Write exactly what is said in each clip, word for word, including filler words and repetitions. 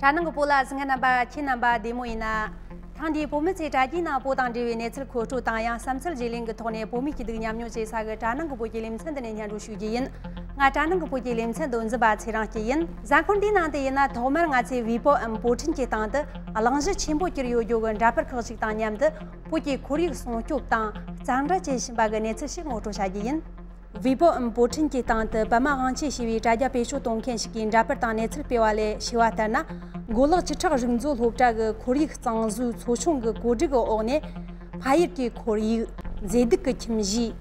དྲ་ནང་གི་བོད་ལ་གཟིགས་མཁན་རྣམ་པ་ཁྱེད་རྣམ་པ་བདེ་མོ་ཡིན་ན། ཐེངས་འདིའི་བོད་མི་ཚོའི་དྲ་རྒྱའི་ནང་བོད་དང་འབྲེལ་བའི་གནས་ཚུལ་མཁོ་སྤྲོད་དང་། ཡང་བསམ་ཚུལ་བརྗེ་ལེན་གྱི་ཐོག་ནས་བོད་མིའི་སྐྱིད་སྡུག་མཉམ་མྱོང་བྱེད་ས་གི་དྲ་ནང་གི་བོད་ཀྱི་ལེ་ཚན་འདི་ནས་སྙན་སྒྲོན་ཞུ་རྒྱུ་ཡིན། ང་དྲ་ནང་གི་བོད་ཀྱི་ལེ་ཚན་དོན་འཛིན་པ་ཚེ་རིང་སྐྱིད་ཡིན། གཟའ་འཁོར་འདིའི་ནང་དུ་ཡིན་ན། ཐོག་མར་ང་ཚོས་ཝི་པོ་འམ་བོད་ཕྲན་གྱི་སྟེང་དུ་གླེང་གཞི་ཆེན་པོ་གྱུར་ཡོད་རྒྱུ་གི་འདྲ་པར་ཁག་ཅིག་དང་མཉམ་དུ། བོད་ཀྱི་ཁོར་ཡུག་སྲུང་སྐྱོབ་དང་གཙང་སྦྲ་བྱེད་བཞིན་པ་གི་གནས་ཚུལ་ཞིག་ངོ་སྤྲོད་བྱ་རྒྱུ་ཡིན། ཝི་པོ་འམ་བོད་ཕྲན་གྱི་སྟེང་དུ་པད་མ་དབང་ཆེན་ཞེས་པའི་དྲ་རྒྱ་བེད་སྤྱོད་གཏོང་མཁན་ཞིག་གིས་འདྲ་པར་དང་གནས་ཚུལ་སྤེལ་བ་ལས་ཤེས་པ་ལྟར་ན། མགོ་ལོག་བཅུ་ཕྲག་རིག་མཛོད་སློབ་གྲྭ་གི་ཁོར་ཡུག་གཙང་བཟོའི་ཚོ་ཆུང་གི་གོ་སྒྲིག་གི་འོག་ནས། ཕ་ཡུལ་གྱི་ཁོར་ཡུག། མཛེས་སྡུག་གི་ཁྱིམ་གཞིས།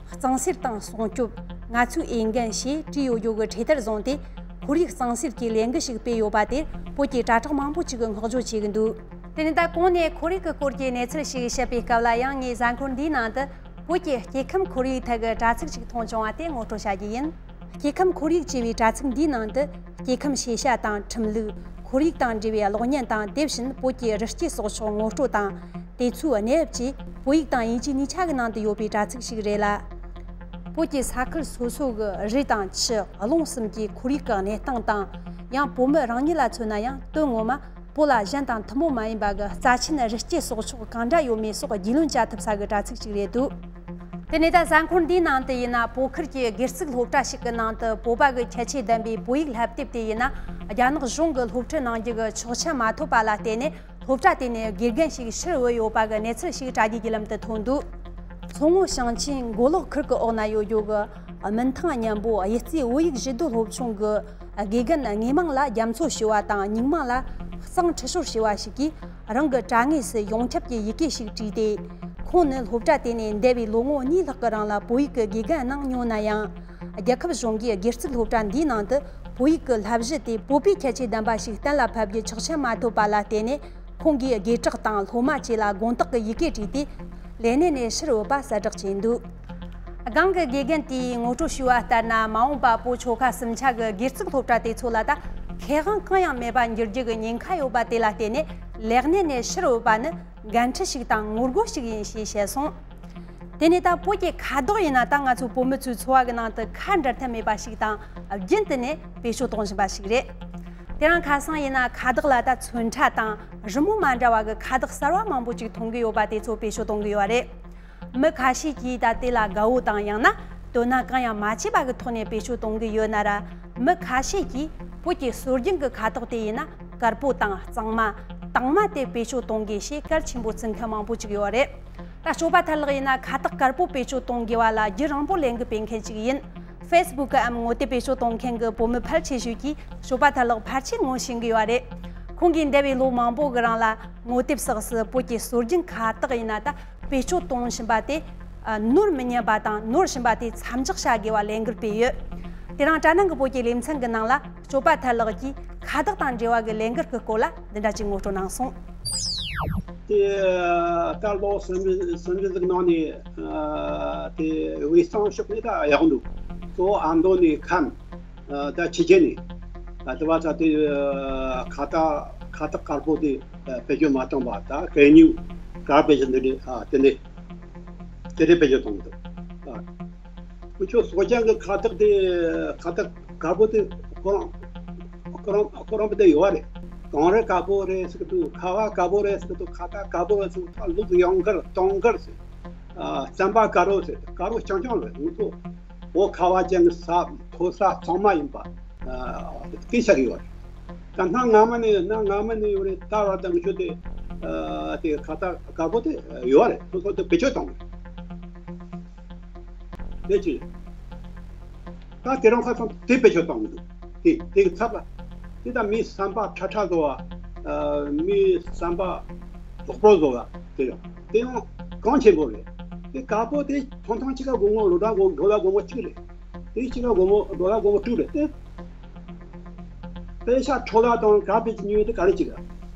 གཙང་སེལ་དང་སྲུང་སྐྱོབ། ང་ཚོའི་འོས་འགན་ཞེས་བྲིས་ཡོད་རྒྱུ་གི་འཕྲེད་དར་བཟུང་སྟེ། ཁོར་ཡུག་གཙང་སེལ་གྱི་ལས་འགུལ་ཞིག་སྤེལ་ཡོད་པ་དེར་བོད་ཀྱི་དྲ་གྲོགས་མང་པོ་ཅིག་གིས་བསྔགས་བརྗོད་བྱེད་ཀྱི་འདུག་དེ་ནས་ད་གོང་ནས་ཁོར་ཡུག་གི་སྐོར་གྱི་གནས་ཚུལ་ཞིག་བཤད་པའི་སྐབས་ལ་ཡང་། ངས་གཟའ་འཁོར་འདིའི་ནང་དུ་བོད་ཀྱི་སྐྱེ་ཁམས་ཁོར་ཡུག་ཐད་ཀྱི་དྲ་ཚིགས་ཤིག་མཐོང་བྱུང་བ་དེ་ངོ་སྤྲོད་བྱ་རྒྱུ་ཡིན། སྐྱེ་ཁམས་ཁོར་ཡུག་ཅེས་པའི་དྲ་ཚིགས་འདིའི་ནང་དུ། སྐྱེ་ཁམས་ཤེས་བྱ་དང་ཁྲིམས་ལུགས། ཁོར་ཡུག་དང་འབྲེལ་བའི་གློག་བརྙན་དང་། དེ་བཞིན་བོད་ཀྱི་རི་སྐྱེས་སྲོག་ཆགས་ངོ་སྤྲོད་དང་། དེ་ཚོའི་གནས་བབ་བཅས་བོད་ཡིག་དང་དབྱིན་ཇི་གཉིས་ཆ་གི་ནང་དུ་ཡོད་པའི་དྲ་ཚིགས་ཤིག་རེད་ལ། བོད་ཀྱི་ས་ཁུལ་སོ་སོ་གི་རི་དང་ཆུ་རླུང་གསུམ་གྱི་ཁོར་ཡུག་གི་གནས་སྟངས་དང་། ཡང་བོད་མི་རང་ཉིད་ལ་མཚོན་ན་ཡང་། དོན་ངོ་མ་བོད་ལ་གཞན་དང་ཐུན་མོང་མ་ཡིན་པ་གི་རྩ་ཆེན་རི་སྐྱེས་སྲོག་ཆགས་གང་འདྲ་ཡོད་མེད་སོགས་རྒྱུས་ལོན་བྱ་ཐུབ་ས་གི་དྲ་ཚིགས་ཤིག་རེད་འདུག་དེ་ནས་ད་གཟའ་འཁོར་འདིའི་ནང་དུ་ཡིན་ན། བོད་ཁུལ་གྱི་སྒེར་ཚུགས་སློབ་གྲྭ་ཞིག་གི་ནང་དུ་བོད་པ་གི་ཁྱད་ཆོས་ལྡན་པའི་བོད་ཡིག་བསླབ་དེབ་དེ་ཡིན་ན། རྒྱ་ནག་གཞུང་གི་སློབ་ཁྲིད་གནང་རྒྱུ་གི་ཆོག་མཆན་མ་ཐོབ་པ་ལ་བརྟེན་ནས། སློབ་གྲྭ་དེ་ནས་དགེ་རྒན་ཞིག་ཕྱིར་བུད་ཡོད་པ་གི་གནས་ཚུལ་ཞིག་དྲ་རྒྱའི་བརྒྱུད་ལམ་དུ་ཐོན་འདུག་མཚོ་སྔོན་ཞིང་ཆེན་མགོ་ལོག་ཁུལ་གྱི་འོག་ན་ཡོད་རྒྱུ་གི་སྨིན་ཐང་སྙན་པོ་གཡུ་རྩེ་བོད་ཡིག་གཞི་རྡོ་སློབ་ཆུང་གི་དགེ་རྒན་དངོས་མིང་ལ་རྒྱ་མཚོ་ཞུ་བ་དང་། སྙིང་མིང་ལ་གཙང་ཁྲི་ཤོར་ཞུ་བ་ཞིག་གིས། རང་གི་དྲ་ངོས་སུ་ཡོངས་ཁྱབ་ཀྱི་ཡི་གེ་ཞིག་བྲིས་ཏེ། ཁོང་ནི་སློབ་གྲྭ་དེ་ནས་འདས་པའི་ལོ་ངོ་གཉིས་ལྷག་གི་རིང་ལ་བོད་ཡིག་གི་དགེ་རྒན་གནང་མྱོང་ན་ཡང་། རྒྱལ་ཁབ་གཞུང་གིས་སྒེར་ཚུགས་སློབ་གྲྭ་འདིའི་ནང་དུ་བོད་ཡིག་གི་བསླབ་གཞི་དེ་བོད་པའི་ཁྱད་ཆོས་ལྡན་པ་ཞིག་གཏན་ལ་ཕབ་རྒྱུ་ཆོག་མཆན་མ་ཐོབ་པ་ལ་བརྟེན་ནས། ཁོང་གིས་དགེ་བྲག་དང་སློབ་མ་བཅས་ལ་དགོངས་དག་གི་ཡི་གེ་བྲིས་ཏེ། ལས་གནས་ནས་ཕྱིར་བུད་པ་གསལ་བསྒྲགས་བྱས་འདུག་སྒང་གི་དགེ་རྒན་དེས་ངོ་སྤྲོད་ཞུས་པ་ལྟར་ན། མ་འོངས་པ་བོད་ཆོལ་ཁ་གསུམ་ཆ་གི་སྒེར་ཚུགས་སློབ་གྲྭ་དེ་ཚོ་ལ་ད་ཁེ་དབང་གང་ཡང་མེད་པ་འགྱུར་རྒྱུ་གི་ཉེན་ཁ་ཡོད་པ་དེ་ལ་བརྟེན་ནས། ལས་གནས་ནས་ཕྱིར་བུད་པ་ནི་འགན་འཁྲི་ཞིག་དང་ངོ་རྒོལ་ཞིག་ཡིན་ཞེས་བཤད་སོང་། དེ་ནས་ད་བོད་ཀྱི་ཁ་དོག་ཡིན་ན། ད་ང་ཚོ་བོད་མི་ཚོའི་འཚོ་བ་གི་ནང་དུ་ཁ་འབྲལ་ཐབས་མེད་པ་ཞིག་དང་། རྒྱུན་དུ་ནས་བེད་སྤྱོད་གཏོང་བཞིན་པ་ཞིག་རེད། དེ་རིང་ཁ་སང་ཡིན་ན། ཁ་དོག་ལ་ད་ཚོན་ཁྲ་དང་རི་མོ་མ་འདྲ་བ་གི་ཁ་དོག་གསར་བ་མང་པོ་ཅིག་མཐོང་གི་ཡོད་པ་དེ་ཚོ་བེད་སྤྱོད་གཏོང་གི་ཡོད་པ་རེད། མི་ཁ་ཤས་ཀྱིས་ད་དེ་ལ་དགའ་བོ་དང་། ཡང་ན་དོ་སྣང་གང་ཡང་མ་བྱས་པ་གི་ཐོག་ནས་བེད་སྤྱོད་གཏོང་གི་ཡོད་ན་ར། མི་ཁ་ཤས་ཀྱིས་བོད་ཀྱི་སྲོལ་རྒྱུན་གྱི་ཁ་དོག་དེ་ཡིན་ན་དཀར་པོ་དང་གཙང་མ། དྭངས་མ་དེ་བེད་སྤྱོད་གཏོང་དགོས་ཞེས་གལ་ཆེན་པོ་བརྩི་མཁན་མང་པོ་ཅིག་ཡོད་རེད། ད་སྤྱོད་པ་ཐར་ལགས་ཡིན་ན་ཁ་དོག་དཀར་པོ་བེད་སྤྱོད་གཏོང་དགོས་པ་ལ་རྒྱུན་རིང་པོ་ལས་འགུལ་སྤེལ་མཁན་ཅིག་ཡིན། ཕེ་སི་བུག་གམ་ངོ་དེབ་བེད་སྤྱོད་གཏོང་མཁན་གྱི་བོད་མི་ཕལ་ཆེ་ཤོས་ཀྱིས་སྤྱོད་པ་ཐར་ལགས་ཕལ་ཆེར་ངོ་ཤེས་ཀྱི་ཡོད་རེད། ཁོང་གིས་འདས་པའི་ལོ་མང་པོ་གི་རིང་ལ་ངོ་དེབ་སོགས་སུ་བོད་ཀྱི་སྲོལ་རྒྱུན་ཁ་དོག་ཡིན་ན་ད་བེད་སྤྱོད་གཏོང་བཞིན་པ་དེ། ཨ། ནོར་མི་ཉན་པ་དང་། ནོར་བཞིན་པ་དེ་མཚམས་འཇོག་བྱ་དགོས་པ་ལས་འགུལ་སྤེལ་ཡོད། དེ་རིང་དྲ་ནང་གི་བོད་ཀྱི་ལེ་ཚན་གྱི་ནང་ལ་སྤྱོད་པ་ཐར་ལགས་ཀྱིས་ཁ་དོག་དང་འབྲེལ་བ་གི་ལས་འགུལ་གྱི་སྐོར་ལ་འདི་འདྲ་ཅིག་ངོ་སྤྲོད་གནང་སོང་། དེ་ད་ལོ་སུམ་ཅུ་སུམ་ཅུ་ཟིག་ནང་ནས། ཨ། དེ་དབུས་གཙང་ཕྱོགས་ནས་ད་ཡག་འདུག་གཙོ་བོ་ཨ་མདོ་ནས་ཁམས། ཨ། ད་ཕྱི་རྒྱལ་ནས། ཨ། དེ་བ་ད་དེ་ཁ་ད་ཁ་དོག་དཀར་པོ་དེ་བེད་སྤྱོད་མ་བཏང་བ། ད་གད་སྙིགས་ག་བེད་སྤྱོད་འདི་འདྲས། ཨ། དེ་འདྲས་དེ་འདྲས་བེད་སྤྱོད་གཏོང་གི་འདུག་ཨ། ཁོ་ཚོ་སྲོག་ཆགས་ཀྱི་ཁ་དོག་དེ། ཁ་དོག་དཀར་པོ་དེ་ཁོ་རང་ཁོ་རང་ཁོ་རང་པ་དེ་ཡོད་རེད། གངས་རི་དཀར་པོ་རེད་ཟེར་གི་འདུག་ཁ་བ་དཀར་པོ་རེད་ཟེར་གི་འདུག་ཁ་ད་དཀར་པོ་རེད་ཟེར་གི་འདུག་ད་ལུག་ཡང་དཀར་སྟོང་དཀར་ཟེར། ཨ། རྩམ་པ་དཀར་པོ་ཟེར། དཀར་པོ་རྐྱང་རྐྱང་རེད། ངུ་ཐོ་འོ་ཁ་བ་ཅན་གྱི་ས་མཐོ་ས་གཙང་མ་ཡིན་པ། ཨ། སྐད་ཆ་གི་ཡོད་རེད། ད་གནའ་སྔ་མོ་ནས་གནའ་སྔ་མོ་ནས་ཡོད་རེད། ད་བར་དུ་ངུ་ཆོ་དེ། ཨ། དེ་ཁ་ད་དཀར་པོ་དེ་ཡོད་རེད། ཁོ་ཚོ་དེ་བེད་སྤྱོད་གཏོང་རེད། དེ་ཅི། ད་དེ་རིང་ཁ་སང་དེ་བེད་སྤྱོད་གཏོང་གི་འདུག་དེ་དེ་གི་ཚབ་ལ། དེ་ད་མིའི་བསམ་པ་ཁྲ་ཁྲ་བཟོ་བ། ཨ། མིའི་བསམ་པ་རྡོག་པོ་བཟོ་བ་དེ་ཡང་དེ་ཡང་གང་ཆེན་པོ་རེད། དེ་དཀར་པོ་དེ་ཐུང་ཐུང་གཅིག་ག་སྒོར་མོ་ལོ་ཌོ་ལར་སྒོར་ཌོ་ལར་སྒོར་མོ་གཅིག་རེད། དེ་གཅིག་ག་སྒོར་མོ་ཌོ་ལར་སྒོར་མོ་དྲུག་རེད། དེ་པེ་ཤ་འཕྲོ་བརླག་དང་ག་བེད་ཀྱི་ཉོས་དེ་ག་རེ་གཅིག་ག།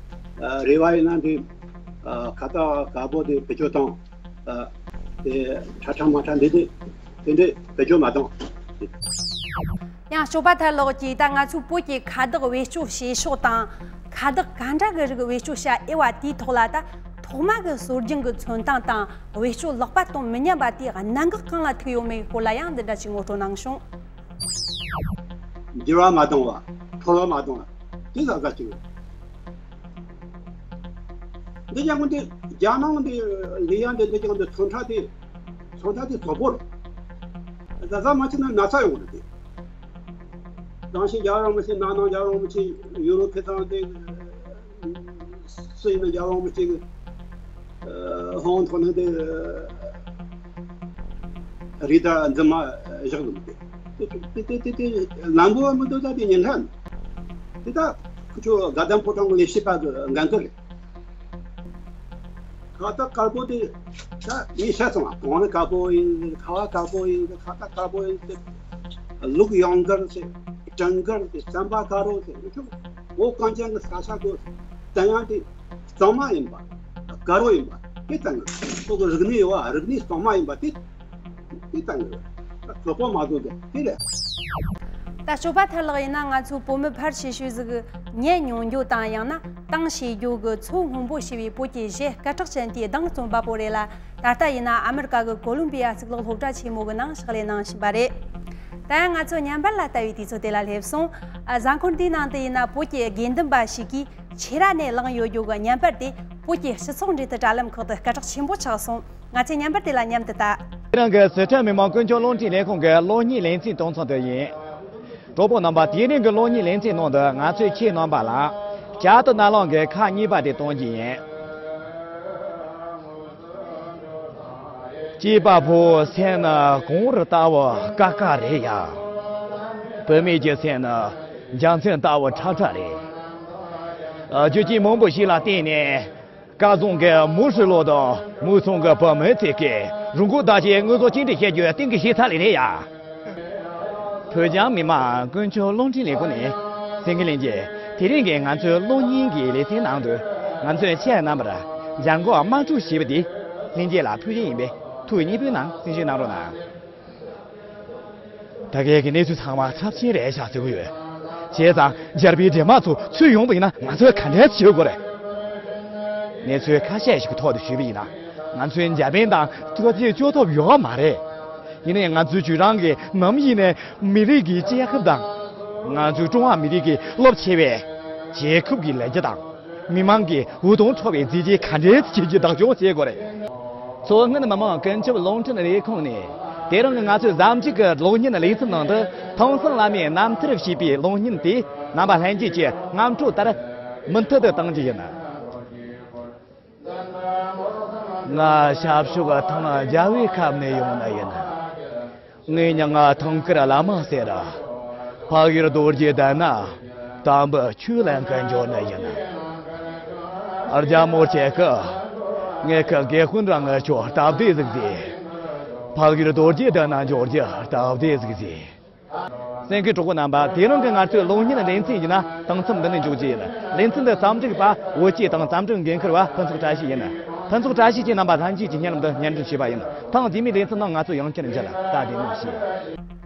ཨ། རེ་བ་ཡིན་ན་འདི། ཨ། ཁ་ད་དཀར་པོ་དེ་བེད་སྤྱོད་བཏང་། ཨ། དེ་ཁྲ་ཁྲ་མ་ཁྲ་འདི་དེ་དེ་འདྲས་བེད་སྤྱོད་མ་གཏོང་། ཡང་སྤྱོད་པ་ཐར་ལགས་ཀྱིས་ད་ང་ཚོའི་བོད་ཀྱི་ཁ་དོག་བེད་སྤྱོད་བྱེད་ཕྱོགས་དང་། ཁ་དོག་ག་འདྲ་གི་རིགས་བེད་སྤྱོད་བྱ་འོས་པ་དེའི་ཐོག་ལ། ད་ཐོག་མ་གི་སྲོལ་རྒྱུན་གྱི་མཚོན་སྟངས་དང་བེད་སྤྱོད་ལེགས་པ་གཏོང་མི་ཉན་པ་དེ་གནད་འགག་གང་ལ་ཐུག་ཡོད་མེད་སྐོར་ལ་ཡང་འདི་འདྲ་ཞིག་ངོ་སྤྲོད་གནང་བྱུང་། འགྱུར་བ་མ་གཏོང་བ། འཕྲོ་བརླག་མ་གཏོང་བ་དེ་ལ་ག་ཅིག་རེད། འདི་ཀྱང་འདི་རྒྱ་ནང་འདི་ལི་ཡ་འདི་འདི་ཀྱང་འདི་ཚོན་ཁྲ་དེ་ཚོན་ཁྲ་དེ་བཙོག་པོ་རེད། ད་ཟ་མ་བྱས་ན་ན་ཚ་ཡོང་རེད་དེ། རང་བཞིན་རྒྱལ་བ་རིན་པོ་ཆེ་ན་ནིང་རྒྱལ་བ་རིན་པོ་ཆེ་ཡུ་རོབ་ཕེབས་ཙང་དེ་སུ་ཡིན་ན་རྒྱལ་བ་རིན་པོ་ཆེ་གི་ཧོང་ཐོག་ནས་དེ་རི་དྭགས་འཛིན་མ་བཞག་འདུག་དེ། དེ་དེ་དེ་དེ་ལམ་བུ་མི་འདུག་ད་དེ་ཉན་ཧྲན། དེ་ད་ཁོ་ཚོ་དགའ་ལྡན་ཕོ་བྲང་གི་ལས་བྱེད་པ་གི་འགན་འཁུར་རེད། ཁ་བཏགས་དཀར་པོ་དེ་ད་ངས་བཤད་སོང་ང་། གོང་ནས་དཀར་པོ་ཡིན། ཁ་བ་དཀར་པོ་ཡིན། ཁ་བཏགས་དཀར་པོ་ཡིན་ཏེ། ལུག་གཡང་དཀར་ཟེར། སྤྲིན་དཀར་ཟེར། རྩམ་པ་དཀར་པོ་ཟེར། འུ་ཆོ་བོད་གངས་ཅན་གྱི་ས་ཆ་གོ་དེ་ཡང་དེ་གཙང་མ་ཡིན་པ། དཀར་པོ་ཡིན་པ་དེ་ད་ང་ཚོ་གི་རིག་གནས་ཡོད་པ། རིག་གནས་གཙང་མ་ཡིན་པ་དེ། དེ་ལྟ་ཡོད། ད་བོད་པ་མ་བཟོ་དེ་དེ་རེད། ད་སྤྱོད་པ་ཐར་ལགས་ཡིན་ན། ང་ཚོའི་བོད་མི་ཕལ་ཆེ་ཤོས་ཟིག་གི་ཉན་མྱོང་རྒྱུ་དང་། ཡང་ན་དང་ཤེས་རྒྱུ་གི་མཚོ་སྔོན་པོ་ཞེས་པའི་བོད་ཀྱི་གཞས་སྐད་གྲགས་ཅན་དེའི་གདངས་རྩོམ་པ་པོ་རེད་ལ། ད་ལྟ་ཡིན་ན་ཨ་མི་རི་ཀ་གི་ཀོ་ལོམ་པི་ཡ་གཙུག་ལག་སློབ་གྲྭ་ཆེན་མོ་གི་ནང་ཕྱག་ལས་གནང་བཞིན་པ་རེད། ད་ཡང་ང་ཚོ་ཉམས་པར་ལ་ལྟ་བའི་དུས་ཚོད་དེ་ལ་སླེབས་སོང་། ཨ། གཟའ་འཁོར་འདིའི་ནང་དུ་ཡིན་ན་བོད་ཀྱི་དགེ་འདུན་པ་ཞིག་གིས་ཆོས་ར་ནས་བླངས་ཡོད་རྒྱུ་གི་བརྙན་པར་དེ་བོད་ཀྱི་སྤྱི་ཚོགས་འབྲེལ་མཐུད་དྲ་ལམ་ཁག་ཏུ་སྐད་གྲགས་ཆེན་པོ་ཆགས་སོང་། ང་ཚོས་བརྙན་པར་དེ་ལ་མཉམ་དུ་ལྟ། དེ་རིང་གི་སི་ཁྲོན་མི་དམངས་ཀུན་སྤྱོད་རླུང་འཕྲིན་ལས་ཁུངས་ཀྱི་གློག་བརྙན་ལེ་ཚན་གཏོང་མཚམས་དེ་ཡིན། གྲོགས་པོ་རྣམ་པ། དེ་རིང་གི་གློག་བརྙན་ལེ་ཚན་ནང་དུ་ང་ཚོས་ཁྱེད་རྣམ་པ་ལ་བྱ་དང་ནག་ལང་གི་ཁ་གཉིས་པ་དེ་གཏོང་རྒྱུ་ཡིན། སྐྱེས་པ་ཕོ་སེམས་ནི་གངས་རི་ལྟ་བུ་དཀར་དཀར་རེད་ཡ། བུད་མེད་ཀྱི་སེམས་ནི་རྒྱལ་མཚན་ལྟ་བུ་ཁྲ་ཁྲ་རེད། རྒྱུ་རྐྱེན་མང་པོ་ཞིག་ལ་བརྟེན་ནས། སྐལ་བཟང་གི་མུའུ་ཧྲི་ལོ་དང་མུའུ་ཚང་གི་བུ་མོའི་ཚིག་གིས་རུ་འགོག་བདག་གཞན་དངོས་ཟོག་གཅིག་སྒྲིལ་བྱེད་རྒྱུའི་གཏིང་གི་བཤད་ཚར་ལས་རེད་ཡ། བོད་ལྗོངས་མི་དམངས་ཀུན་སྤྱོད་རླུང་འཕྲིན་ལས་ཁུངས་ནས་གསན་མཁན་ལྷན་རྒྱས། དེ་རིང་གི་ང་ཚོའི་གློག་བརྙན་གྱི་ལེ་ཚན་ནང་དུ་ང་ཚོས་ཁྱེད་རྣམ་པར་འཇར་འགོག་དམག་འཁྲུག་ཞེས་པ་འདི་ལྷན་རྒྱས་ལ་ཕུལ་གྱི་ཡིན་པས་ཐུགས་མཉེས་པོའི་ངང་གསན་བཞེས་གནང་རོགས་གནང་། ད་གའི་གི་གནས་ཚུལ་ཚང་མ་ཚབས་ཆེན་རེད་ཤག་ཟེར་གི་ཡོད། བྱས་ཙང་འཇར་པན་འདྲེ་དམག་ཚོ་ཚུར་ཡོང་དུས་ཡིན་ན་ང་ཚོས་ག་འདྲས་བྱེད་དགོས་རེད། གནས་ཚུལ་ཁ་ཤས་ཤིག་གི་ཐོག་ཏུ་ཞུས་པ་ཡིན་ན། ང་ཚོས་འཇར་པན་དང་སྟོབས་ཆེ་བཅོས་ཐབས་ཡོད་མ་རེད། ཡིན་ནའི་ང་ཚོས་ཁྱོད་རང་གི་ནམ་ཡིན་ནའི་མི་རིགས་ཀྱི་སྐྱེ་ཁམས་དང་། ང་ཚོའི་ཀྲུང་ཧྭ་མི་རིགས་ཀྱི་རླབས་ཆེ་བའི་རྒྱལ་ཁབ་ཀྱི་ལས་རྒྱུ་དང་། མི་དམངས་ཀྱི་འུ་དུམ་འཕྲོ་བའི་མཛད་རྗེས་ག་འདྲས་ཀྱི་བདག་སྐྱོང་བྱེད་དགོས་རེད། མཚོ་སྔོན་མི་དམངས་ཀུན་ཁྱབ་རླུང་འཕྲིན་ལས་ཁུངས་ནས་དེ་རིང་གི་ང་ཚོའི་གཟའ་མཇུག་གི་གློག་བརྙན་ལེ་ཚན་ནང་དུ་ཐང་སང་བླ་མའི་རྣམ་ཐར་ཞེས་པའི་གློག་བརྙན་དེ་རྣམ་པ་ལྷན་རྒྱས་ཀྱི་རྔམ་སྒྲོག་ལྟར་མུ་མཐུད་དུ་གཏང་རྒྱུ་ཡིན། ང་ཤར་ཕྱོགས་ཐང་རྒྱལ་བའི་ཁབ་ནས་ཡོང་ནི་ཡིན། ངའི་མྱིང་ང་ཐང་དཀར་བླ་མ་ཟེར། འཕགས་ཡུལ་རྡོ་རྗེ་གདན་ན་དམ་པའི་ཆོས་ལེན་གི་འབྱོར་ནི་ཡིན། རྒྱལ་མོ་ཁྱེད་ཀྱིས་ངེད་ཀྱི་དགེ་སྤུན་རང་ངེད་ཆོ་སྟབས་བདེ་ཟིག་ཟེར། འཕགས་ཡུལ་རྡོ་རྗེ་གདན་ན་འབྱོར་རྒྱུ་སྟབས་བདེ་ཟིག་ཟེར། གསན་མཁན་གྲོགས་པོ་རྣམ་པ། དེ་རིང་གི་ང་ཚོའི་གློག་བརྙན་ལེ་ཚན་ཡིན་ན་གཏིང་མཚམས་འདི་ནས་འཇོག་རྒྱུ་ཡིན། ལེ་ཚན་འདི་རྩོམ་སྒྲིག་པ་བོད་སྐྱེས་དང་རྩོམ་སྒྲིག་འགན་འཁུར་བ་ཕུན་ཚོགས་བཀྲ་ཤིས་ཡིན། ཕུན་ཚོགས་བཀྲ་ཤིས་ཀྱིས་རྣམ་པ་ལྷན་རྒྱས་ཀྱི་སྙན་ལམ་དུ་སྙན་སྒྲོན་ཞུས་པ་ཡིན། ཐེངས་རྗེས་མའི་ལེ་ཚན་ནང་ང་ཚོ་ཡང་བསྐྱར་མཇལ། ད་བདེ་མོ་བྱོས།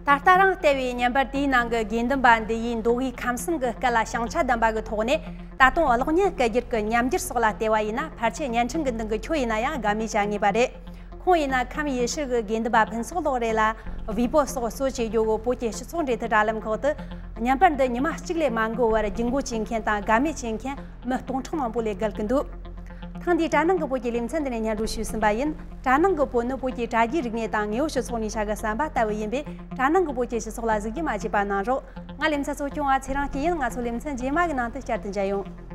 ད་ལྟ་རང་བལྟས་པའི་བརྙན་པར་དེའི་ནང་གི་དགེ་འདུན་པ་འདི་ཡིས་མདོ་དབུས་ཁམས་གསུམ་གྱི་སྐད་ལ་ཞེན་ཆགས་ལྡན་པ་གི་ཐོག་ནས། ད་དུང་གློག་བརྙན་སྐད་སྒྱུར་གྱི་ཉམས་འགྱུར་སོགས་ལ་བལྟས་པ་ཡིན་ན། ཕལ་ཆེར་བརྙན་འཕྲིན་གྱི་མདུན་གྱི་ཁྱོ་ཡིན་ན་ཡང་དགའ་མོས་བྱ་ངེས་པ་རེད། ཁོང་ཡིན་ན་ཁམས་ཡེ་ཤུ་གི་དགེ་འདུན་པ་ཕུན་ཚོགས་ལགས་རེད་ལ། ཝི་པོ་སོགས་གཙོ་བྱས་རྒྱུ་གི་བོད་ཀྱི་སྤྱི་ཚོགས་འབྲེལ་མཐུད་དྲ་ལམ་ཁག་ཏུ་བརྙན་པར་འདི་ཉི་མ་གཅིག་ལས་མ་འགོར་བར་རྒྱུས་མགོ་བྱེད་མཁན་དང་དགའ་མོས་བྱེད་མཁན་མི་སྟོང་ཕྲག་མང་པོ་ལས་བརྒལ་གྱི་འདུག། ཐེངས་འདིའི་དྲ་ནང་གི་བོད་ཀྱི་ལེ་ཚན་འདི་ནས་སྙན་སྒྲོན་ཞུས་ཟིན་པ་ཡིན། དྲ་ནང་གི་བོད་ནི་བོད་ཀྱི་དྲ་རྒྱའི་རིག་གནས་དང་དངོས་པོ་སྤྱི་ཚོགས་ནུས་ཤུགས་ཀྱི་ཟམ་པ་ལྟ་བུ་ཡིན་པས། དྲ་ནང་གི་བོད་ཀྱི་སྤྱི་ཚོགས་ལ་གཟིགས་རྒྱུ་མ་བརྗེད་པ་གནང་རོགས། ང་ལེ་ཚན་གཙོ་སྐྱོང་བ་ཚེ་རིང་སྐྱིད་ཡིན། ང་ཚོ་ལེ་ཚན་རྗེས་མ་གི་ནང་དུ་བསྐྱར་དུ་མཇལ་ཡོང་།